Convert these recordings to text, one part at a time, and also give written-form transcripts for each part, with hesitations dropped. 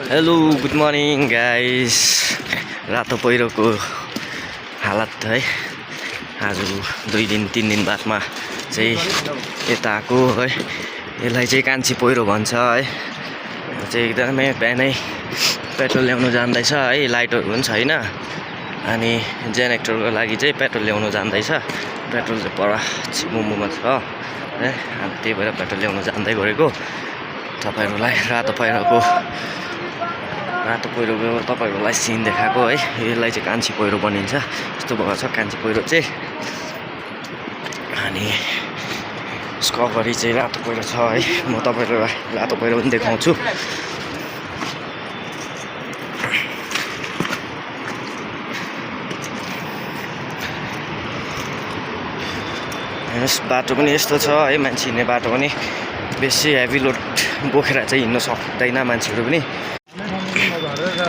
Hello good morning guys. रातो पहिरोको हालत है आज 2-3 दिन बादमा चाहिँ यता आएको है। यसलाई चाहिँ कान्छी पहिरो भन्छ है। चाहिँ एकदमै बिहानै पेट्रोल ल्याउनु जाँदैछ है। लाइटहरू पनि छैन अनि जेनेरेटरको लागि चाहिँ पेट्रोल ल्याउनु जाँदैछ। पेट्रोल चाहिँ पर छिमुमुमा छ है। अनि त्यही भएर पेट्रोल ल्याउनु जाँदै गरेको तपाईहरुलाई रातो पहिरोको तपाईहरुलाई सिन देखाएको है। यसलाई चाहिँ कान्छी पहिरो भनिन्छ। यस्तो भएको छ कान्छी पहिरो चाहिँ। अनि यसको अगाडि चाहिँ रातो पहिरो छ है। म तपाईहरुलाई रातो पहिरो पनि देखाउँछु। यस बाटो पनि यस्तो छ है। मान्छे हिँड्ने बाटो पनि बेसी हेभी लोड बोकेर चाहिँ हिँड्न सक्दैन मान्छेहरू पनि।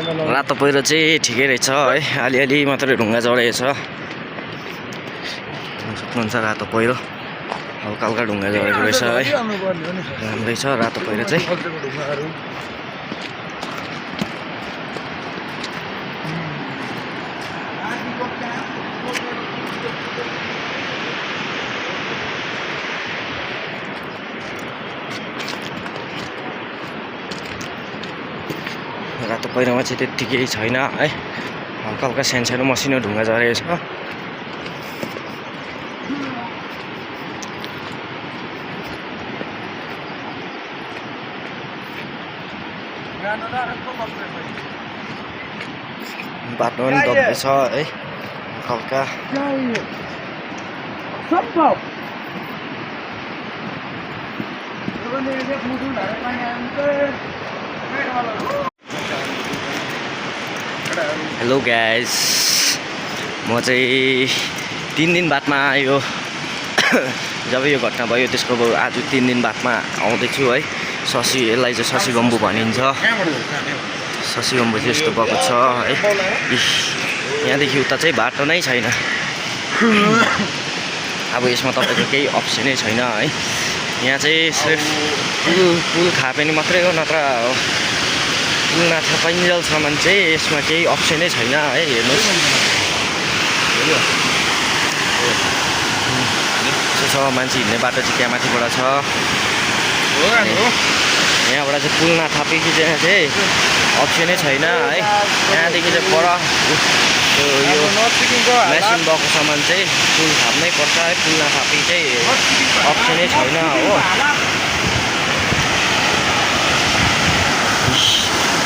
रातो पहिरो चाहिँ ठिकै रहेछ है। अलिअलि मात्रै ढुङ्गा जडेको छ। सक्नुहुन्छ रातो पहिरो हल्का हल्का ढुङ्गा जडेको रहेछ है। राम्रै छ रातो पहिरो चाहिँ। रातो पहिरोमा चाहिँ त्यत्तिकै छैन है। हल्का हल्का सानो मसिनो ढुङ्गा झरेको छ। बाटो पनि दब्बै छ है। हल्का हेलो गाइस, म चाहिँ 3 दिन बादमा आयो। जब यो घटना भयो त्यसको आज 3 दिन बादमा आउँदैछु है। शशी, यसलाई चाहिँ शशी गम्बु भनिन्छ। शशी गम्बु चाहिँ यस्तो भएको छ है। यहाँदेखि उता चाहिँ बाटो नै छैन। अब यसमा तपाईँको केही अप्सनै छैन है। यहाँ चाहिँ सिर्फ पुल खापेनी मात्रै हो, नत्र पुल नछापिन्जेलसम्म चाहिँ यसमा केही अप्सनै छैन है। हेर्नुहोस् यसो छ। मान्छे हिँड्ने बाटो चाहिँ त्यहाँ माथिबाट छ। यहाँबाट चाहिँ पुल नथापेकी चाहिँ अप्सनै छैन है। यहाँदेखि चाहिँ पर यो मेसिन भएको सामान चाहिँ पुल थाप्नै पर्छ है। पुल नथापी चाहिँ अप्सनै छैन हो।